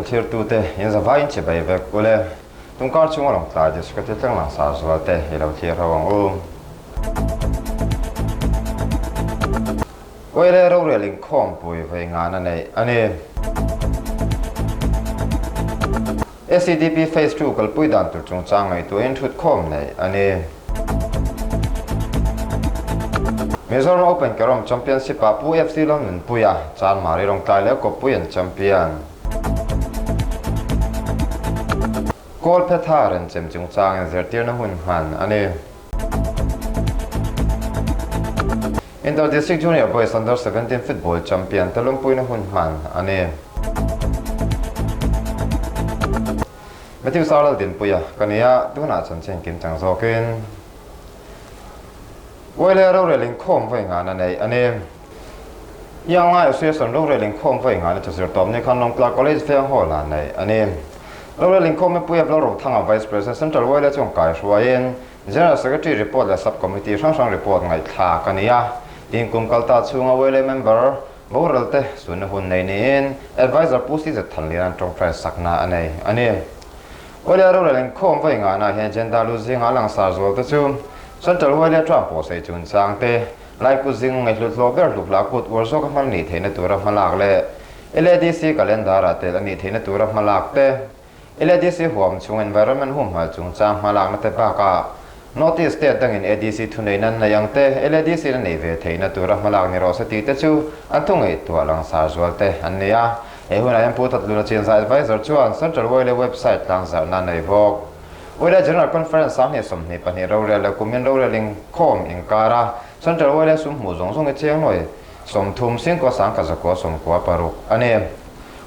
Lungdum thlirtute in zavaiin chibai vek ule. Tungkar chunga Lawngtlai District a thilthleng langsar zualte i lo thlir ho ang u. Uaile rorel inkhawmpui vawi ngan a neih a ni. SEDP Phase ii kalpui dan tur chungchang ngaihtuahin thutkhawm neih a ni. Mizoram Open Carrom Championship-ah Pu FC Lalnunpuia, Chanmari Lawngtlai leh Kawppui an champion. Kawlphetha renchem chungchang inzirtirna hun hman a ni. Inter District Junior Boys Under 17 Football Champion te lawmpuina hun hman a ni. Matthew Sarlal Dinpuia ka ni a, tunah chanchin kim chang zawkin Uaile rorel inkhawm vawi ngan a nei a ni. Young Association rorel inkhawm vawi ngan a chu zirtawp ni khan Lawngtlai College Veng Hall ah nei a ni. Rorel inkhawm mipuia Lalrothanga Vice President Central Uaile chuan kaihruaiin General Secretary report leh Sub Committee hrang hrang report ngaihthlak a ni a. Tin kum kal ta chhunga YLA member boral te sunna hun nei niin Adviser Pu CZ Thanlian an tawngtai sakna a nei a ni. YLA rorel inkhawm vawi ngahna hian agenda lu zinga langsar zual te chu Central YLA term pawh sei chungchang te, Laiku zing ngaihhlut hlawh ber hlukhla kut uar zawka hman nih theihna tura hmalak leh LADC calendar ah tel a nih theihna tura hmalak te, LADC huam chung environment humhalh chungchang hmalakna te bakah North East state dangin ADC thuneihna an nei ang te, LADC na nei ve theihna tura hmalak ni rawh se tih te chu an thu ngaihtuah langsar zual te an ni a. He hunah hian Pu Tatluna Chinza Advisor chuan Central YLA website tlangzarhna a nei bawk. YLA General Conference 2022 rorel leh kumin rorel inkhawm inkara Central YLA sum hmuh zawng zawng hi chiang nuai 30 singkua sangkhat zakua 96 a ni.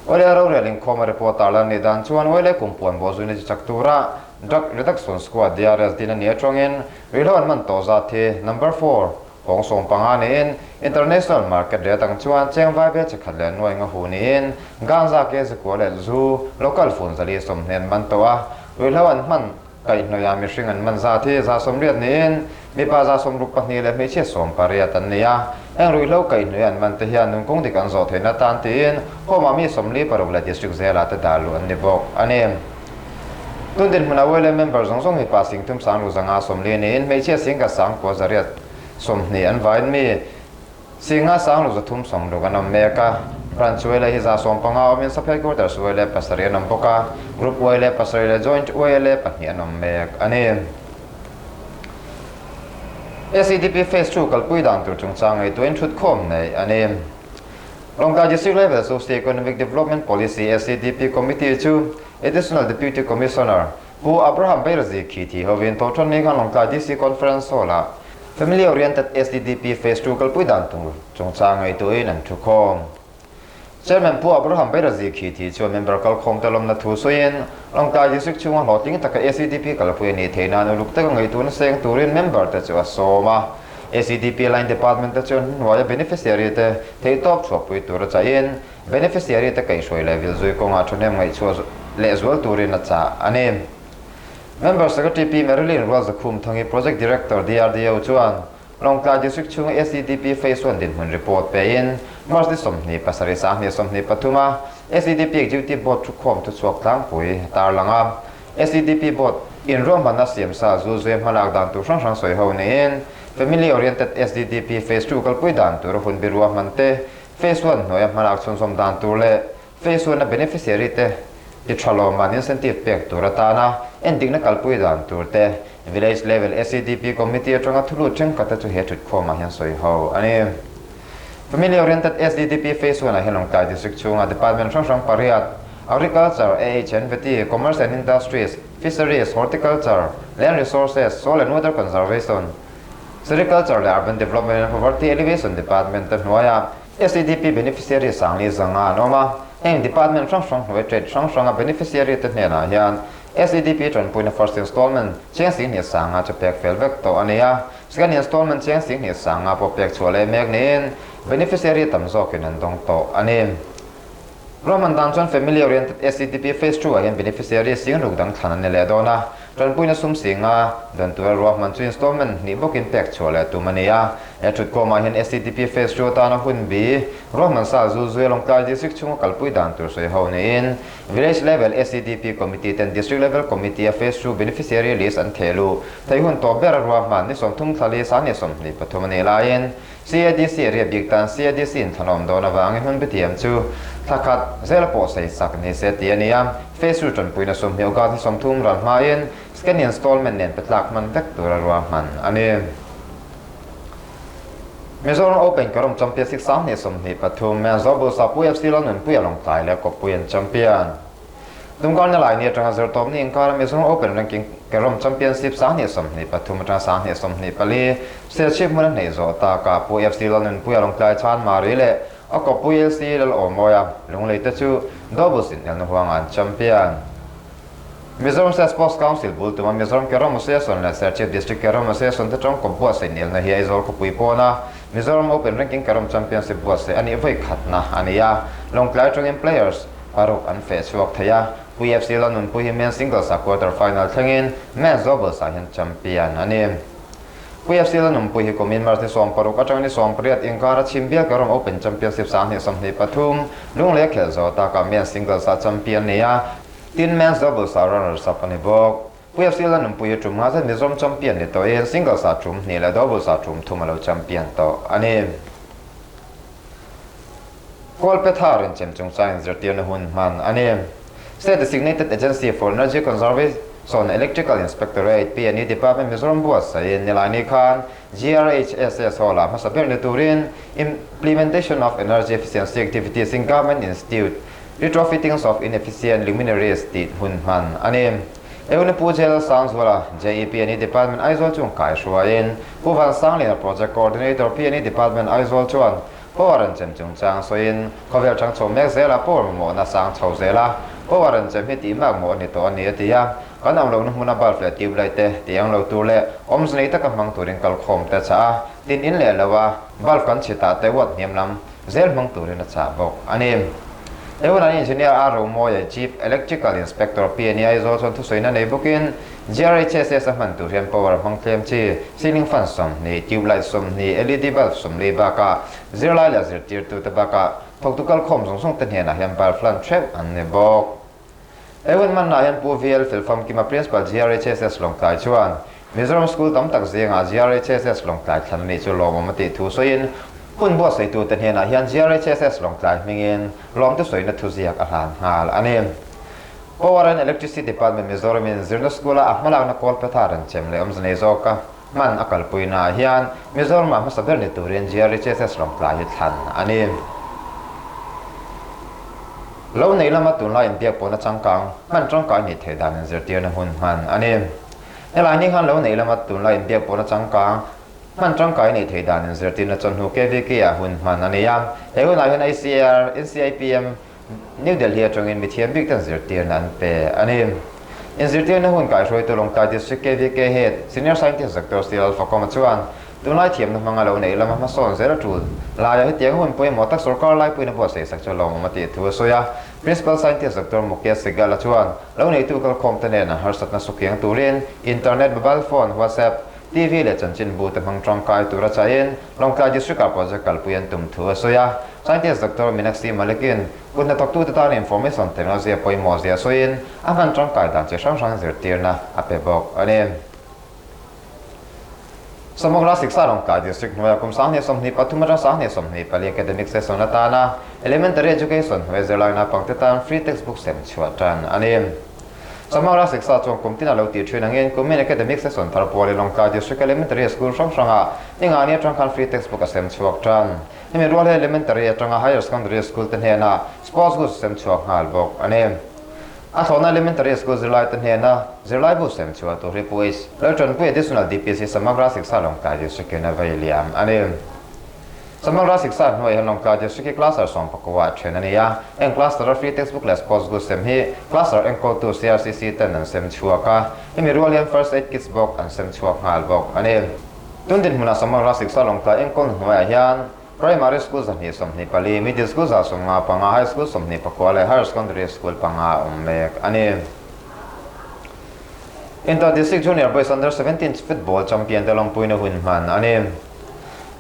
Awle rorel inkhawm a report tar lan nih dan chuan Awle kum puan bawh zuina chi chak tura Drug Reduction Squad, DRS, din a nih atangin ruihhlo an hman tawh zat hi Number four, hawng 15 niin International Market rate ang chuan cheng vai vel chi khat leh nuai nga hu niin Ganja kg kua leh zu local fun zali 20 an man tawh a, ruihhlo an hman Kaihhnawih mihring an man zat hi 180 niin mipa 62 leh hmeichhia 18 an ni a. Heng ruihhlo kaihhnawih an man te hian nunkung dik an zawh theihna tan tiin home ah mi 46 leh district zelah te dah luh an ni bawk a ni. Tun dinhmunah YLA member zawng zawng mipa 3 540 niin hmeichhia 9,820 an vain mi 5,360 an awm mek a. Branch YLA hi 150 awmin Sub Headquarters YLA pasarih an awm bawk a, Group YLA pasarih leh Joint YLA pahnih an awm mek a ni. SEDP Phase ii kalpui dan tur chungchang ngaihtuahin thutkhawm neih a ni. Lawngtlai District Level Socio-Economic Development Policy, SEDP, Committee chu Additional Deputy Commissioner Pu Abraham Beirazi khi thi hovin Thawhṭanni khan Lawngtlai DC Conference Hall-ah Family Oriented SDDP Phase ii kalpui dan tur chungchang ngaihtuahin an thu khawm. Chairman Pu Abraham Beirazi khi thi chuan member kalkhawmte lawmna thu sawiin Lawngtlai District chhunga hlawhtling taka SDDP kalpui a nih theih nan uluk taka ngaihtuahna seng turin member te chu a sawm a. SDDP Line Department te chuan hnuaia beneficiary te theihtawp chhuahpui tur a chahin Beneficiary te kaihhruai leh vilzui kawngah thahnem ngaihchhuah lehzual turin a chah a ni. Member Secretary Pi Marilyn Rualzakhum Thangi Project Director DRDO chuan Lawngtlai District chhunga SEDP Phase One dinhmun report pein March ni 27 2023 a SEDP Executive Board thukhawm thuchhuak tlangpui a tarlang a. SEDP Board in ruahmanna siamsa zulzui hmalak dan tur hrang hrang sawi ho niin Family Oriented SEDP Phase Two kalpui dan tur hun bi ruahman te Phase One hnuaia hmalak chhunzawm dan tur leh Phase One a beneficiary te ti tha lawmman incentive pek tur atana endikna kalpui dan tur te Village Level SEDP Committee atanga thulut thenkhat te chu he thutkhawmah hian sawi ho a ni. Family Oriented SDDP Phase One ah hian Lawngtlai District chhunga Department hrang hrang pariat, Agriculture, AHNVT, Commerce and Industries, Fisheries, Horticulture, Land Resources, Soil and Water Conservation, Sericulture leh Urban Development and Poverty Alleviation Department te hnuaiah SEDP beneficiary sangli zanga an awm a, heng department hrang hrang hnuai trade hrang hranga beneficiary te hnenah hian SEDP tanpuina first installment cheng 10,000 sanga chu pek fel vek tawh a ni a, second installment cheng 10,000 sanga pawh pek chhuah leh mek niin beneficiary tam zawkin an dawng tawh a ni. Ruahman dan chuan Family Oriented SEDP Phase Two ah hian beneficiary sing ruk dang thlan an ni leh dawn a. Tanpuina sum singa dan tura ruahman chu installment hnih bawkin pek chhuah leh tum a ni a. He thutkhawmah hian SEDP Phase 2 atana hun bi ruahman sa zu zuia Lawngtlai District chhunga kalpui dan tur sawi ho niin Village Level SEDP Committee ten District Level Committee a Phase 2 Beneficiary List an theh luh theih hun tawp ber a ruahman ni 30 thla li sang ni 23 a nih laiin CADC ria bik tan CADC in thlanawm dawn avangin hun bitiam chu thla khat zel pawh sei sak ni se tih a ni a. Phase 2 tanpuina sum hi August ni 30 ral hmain scan installment nen pe tlak hman vek tura ruahman a ni. Mizoram Open Carrom Championship 2023 Men's Doubles ah Pui FC Lalnunpuia Lawngtlai leh Kawppui an champion. Dumkarna lai ni atanga zirtawp ni inkara Mizoram Open Ranking Carrom Championship 2023 atanga 2024 Serchhip hmun a hneih zawh takah Pui FC Lalnunpuia Lawngtlai Chanmari leh a Kawppui LC Lalawmawia Lunglei te chu Doubles inelna huangah an champion. Mizoram State Sports Council bul tuma Mizoram Carrom Association leh Serchhip District Carrom Association te tawngkawp buatsaih inelna hi Aizawl khawpui pawna Mizoram Open Ranking Carrom Championship buatsaih a nih vawi khatna a ni a. Lawngtlai atangin players paruk an feh chhuak thei a, Pui FC Lalnunpui hi Men's Singles ah quarter final thlengin Men's Doubles ah hian champion a ni. Pui FC Lalnunpui hi kumin March ni 16 atang ni 18 inkara chhim bial Carrom Open Championship 2023 Lunglei a khelh zawh takah Men's Singles ah champion a ni a, Tin, Men's Doubles ah runners up a ni bawk. Pui FC Lalnunpui hi tum nga zet Mizoram champion ni tawhin singles ah tum hnih leh doubles ah tum thum a lo champion tawh a ni. Kawlpetha rinchem chungchang inzirtirna hun hman a ni. State Designated Agency for Energy Conservation Electrical Inspectorate, PNE Department Mizoram buatsaihin Nilaini khan GRHSS Hall-ah hmasa ber ni turin Implementation of Energy Efficiency Activities in Government Institute Retrofittings of Inefficient Luminaries tih hun hman a ni. Euna Pu Jail Sangzuala, JEPNE Department Aizawl chung kaihruaiin Pu Van Sangliana Project Coordinator PNE Department Aizawl chuan power an chem chungchang sawiin khawvel chang chho mek zela power mamawhna sang chho zel a, power an chem hi tih mak mawh a ni tawh a ni a ti a. Kan awm lohna hmuna bulb leh tube light te ti ang lo tur leh awmze nei taka hmang turin kalkhawm te chah a, tin in leh lo a bulb kan chhitah te watt hniam lam zel hmang turin a chah bawk a ni. He hunah Engineer R. Romawia, Chief Electrical Inspector PNE Aizawl chuan thusawiin a nei bawkin GRHSS a hman tur hian power hmang tlem chi, ceiling fan 20, tube light 20, LED bulb 40 bakah zirlai leh zirtirtute bakah thawktu kalkhawm zawng zawng te hnenah hian bulb hlan theuh an ni bawk. He hun hmanna hian Pu VL Felfamkima Principal GRHSS Lawngtlai chuan Mizoram School tam tak zingah GRHSS Lawngtlai thlan a nih chu lawmawm a tih thu sawiin hun buatsaitute hnenah hian GRHSS Lawngtlai hmingin lawmte sawina thuziak a hlan nghal a ni. Power and Electricity Department Mizoramin zirna school-a a hmalakna kawlphetha rawn chem leh awmze nei zawka hman a kalpuinaah hian Mizoramah hmasa ber ni turin GRHSS Lawngtlai hi thlan a ni. Lo nei lama tunlai inbiak pawhna changkang hman tangkai nih theih dan inzirtirna hun hman a ni. Helai ni khan lo nei lama tunlai inbiak pawhna changkang hman tangkai nih theih dan inzirtirna chawhnu KVK ah hun hman a ni a. He hunah hian ICAR, NCIPM, New Delhi atangin mithiam bik ten zirtirna an pe a ni. Inzirtirna hun kaihruaitu Lawngtlai District KVK Head, Senior Scientist Doctor C Lalfakawma chuan tunlai thiamna hmanga lo neih lama hmasawn zel a tul laia hetiang hun pawimawh tak sorkar laipuiin a buatsaih sak chu lawmawm a tih thu a sawi a. Principal Scientist Doctor Mukesh Sehgal-a chuan lo neitu kalkhawmte nena harsatna sukiang turin internet, mobile phone, WhatsApp, TV leh chanchinbu te hmang tangkai tura chahin Lawngtlai District-ah project kalpui an tum thu a sawi a. Scientist Doctor Meenakshi Malik-in kut hnathawktute tan information technology a pawimawh zia sawiin a hman tangkai dan chi hrang hrang zirtirna a pe bawk a ni. Samagra Shiksha Lawngtlai District hnuaia kum 2023 atang 2024 academic session atana Elementary Education hnuai zirlai naupangte tan free textbook sem chhuah tan a ni. Samagra Shiksha chuan kum tin a lo tih thin angin kumin academic session thar pualin Lawngtlai District Elementary School hrang hrangah ningani atang khan free textbook a sem chhuak tan. Hemi rual hi Elementary atanga Higher Secondary School te hnena sports goods sem chhuak nghal bawk a ni. A thlawhna Elementary School zirlai te hnena zirlai bu sem chhuah tur hi Pu H. Laltanpui Additional DPC Samagra Shiksha Lawngtlai District in a vei liam a ni. Samagra Shiksha hnuaiah hian Lawngtlai District hi Cluster 11 ah then a ni a, heng cluster a free textbook leh sports goods sem hi cluster enkawltu CRCC ten an sem chhuak a, hemi rual hian First Aid Kits bawk an sem chhuak nghal bawk a ni. Tun dinhmunah Samagra Shiksha Lawngtlai enkawlna hnuaiah hian Primary School 224, Middle School 155, High School 24 leh Higher Secondary School panga a awm mek a ni. Inter District Junior Boys Under 17 Football Champion te lawmpuina hun hman a ni.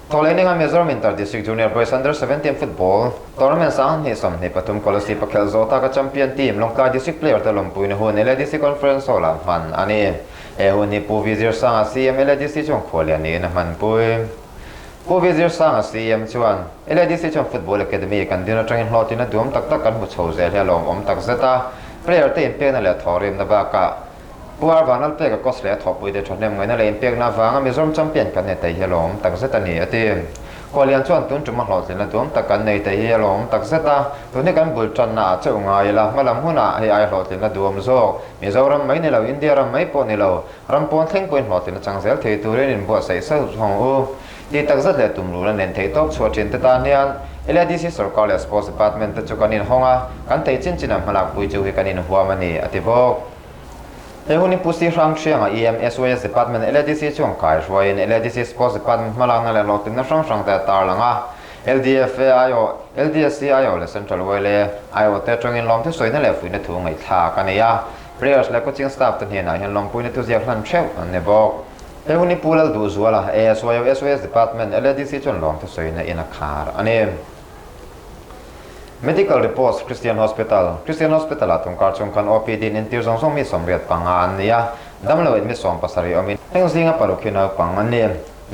Thawhlehninga Mizoram Inter District Junior Boys Under 17 Football Tournament 2023 Kolasib a khelh zawh taka champion team Lawngtlai District player te lawmpuina hun LADC Conference Hall ah hman a ni. He hun hi Pu V Zirsanga CM LADC chuan khuallian niin a hmanpui. Pu V Zirsanga CM chuan LADC chuan Football Academy kan din atangin hlawhtlin a duam tak tak kan hmu chho zel hi a lawmawm tak zet a, player te inpekna leh thawhrimna bakah Pu Ar Vanlalpeka coach leh a thawhpuite thahnem ngaihna leh inpekna avanga Mizoram champion kan nei thei hi a lawmawm tak zet a ni, a ti. Khuallian chuan tun tum a hlawhtlinna duam tak kan nei thei hi a lawmawm tak zet a, tun hi kan bul tanna ah chauh ngai ila, hmalam hunah hei ai hlawhtlinna duam zawk, Mizoram mai ni lo, India ram mai pawh ni lo, ram pawn thleng pawhin hlawhtlinna chang zel thei turin inbuatsaih sauh hawng u. Tih tak zet leh tum runa nen theih tawp chhuah thin te tan hian LADC sorkar leh Sports Department te chu kan inhawng a, kan theih chin chinah hmalakpui chu hi kan inhuam a ni, a ti bawk. He hun hi Pu Si Hrang Hrianga EM SYS Department LADC chuan kai hruaiin LADC Sports Department hmalakna leh hlawhtlinna hrang hrang te a tarlang a. LDFA aiawh, LDSC aiawh leh Central YLA aiawh te atangin lawmthu sawina leh fuihna thu ngaihthlak a nei a. Players leh coaching staff te hnenah hian lawmpuina thuziak hlan theuh an ni bawk. He hun hi Pu Lalduhzuala, ASYO SYS Department, LADC chuan lawmthu sawina in a khar a ni. Medical Reports, Christian Hospital, Christian Hospital ah tungkar chung khan OPD in entir zawng zawng mi 85 an ni a, damlo in mi 70 awmin heng zinga paruk hi naupang an ni.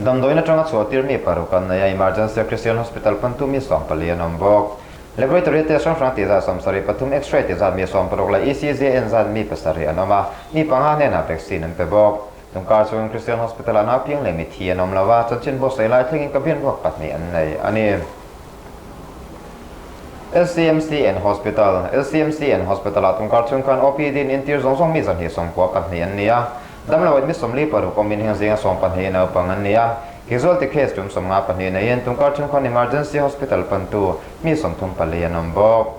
Damdawiin atanga chhuah tir mi paruk an nei a, Emergency a Christian Hospital pantu mi 14 an awm bawk. Laboratory test hrang hrang tih zat 73, X-ray tih zat mi 60 leh ECG en zat mi pasarih an awm a, mi panga hnenah vaccine an pe bawk. Tungkar chungin Christian Hospital ah naupiang leh mithi an awm lo a, chanchin buatsaih lai thlengin cabin ruak pahnih an nei a ni. LCMC and Hospital, LCMC and Hospital ah tungkar chung khan OPD in intir zawng zawng mi 29 an ni a, damlo in mi 46 awmin heng zinga 12 naupang an ni a, casualty case tum 52 neiin tungkar chung khan Emergency Hospital pantu mi 34 an awm bawk.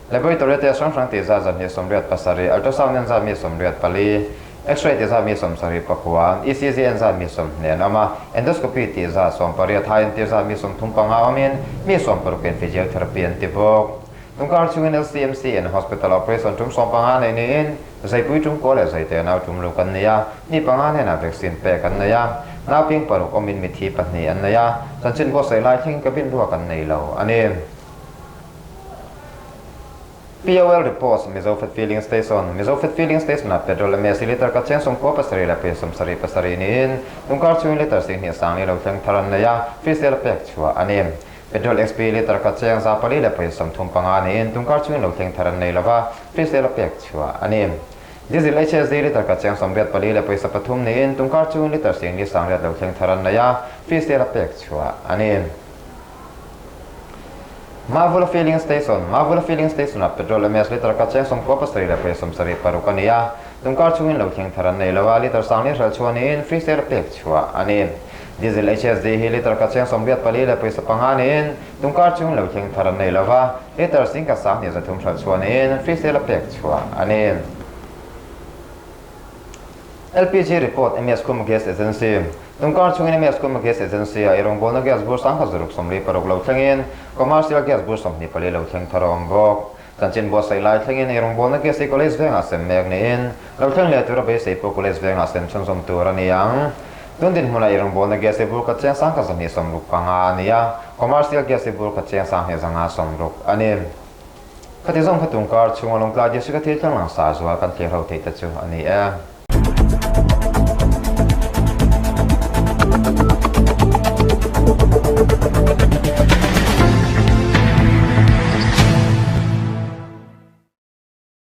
Laboratory test hrang hrang tih zat 287, ultrasound en zat mi 84, X-ray tih zat mi 79, ECG en zat mi 20 an awm a, endoscopy tih zat 18, high entir zat mi 35 awmin mi 60 in physiotherapy an ti bawk. Tungkar chungin LCMC in hospital operation tum 15 nei niin zaipui tum kua leh zaite nau tum ruk an nei a, mi panga hnenah vaccine pek an nei a, nauping paruk awmin mithi pahnih an nei a, chanchin buatsaih lai thlengin cabin ruak an nei lo a ni. POL Reports, Mizofed Filling Station, Mizofed Filling Station-ah petrol MS litre ka cheng 97 leh 77 niin tungkar chhungin litre 20 sangli lo thleng thar an nei a, free sale pek chhuah a ni. Petrol XP litre ka cheng 400 leh 35 niin tungkar chhungin lo thleng thar an nei lova, free sale pek chhuah a ni. Diesel HSD litre ka cheng 84 leh 3 niin tungkar chhungin litre 40 sangriat lo thleng thar an nei a, free sale pek chhuah a ni. Mavula Filling Station, Mavula Filling Station-ah petrol MS litre kha cheng 97 leh 76 a ni a, tungkar chhungin lo thleng thar an nei lo a, litre sang leh hralh chhuah niin free sale pek chhuah a ni. Diesel HSD hi litre kha cheng 84 leh 5 niin tungkar chhungin lo thleng thar an nei lo va, litre 10,300 hralh chhuah niin free sale pek chhuah a ni. LPG Report, MS Kum Gas Agency, Tungkar chungin MS Kum Gas Agency-a ei rawngbawlna gas bur 1660 lo thlengin Commercial Gas bur 24 lo thleng thar a awm bawk. Chanchin buatsaih lai thlengin ei rawngbawlna gas hi College vengah sem mek niin lo thleng leh tura beisei pawh College vengah sem chhunzawm tur a ni ang. Tun dinhmunah ei rawngbawlna gas hi bur khat cheng 1265 a ni a, Commercial Gas hi bur khat cheng 2260 a ni. Khati zawng kha tungkar chhunga Lawngtlai District-a thil thleng langsar zual kan thlir ho theih te chu a ni e.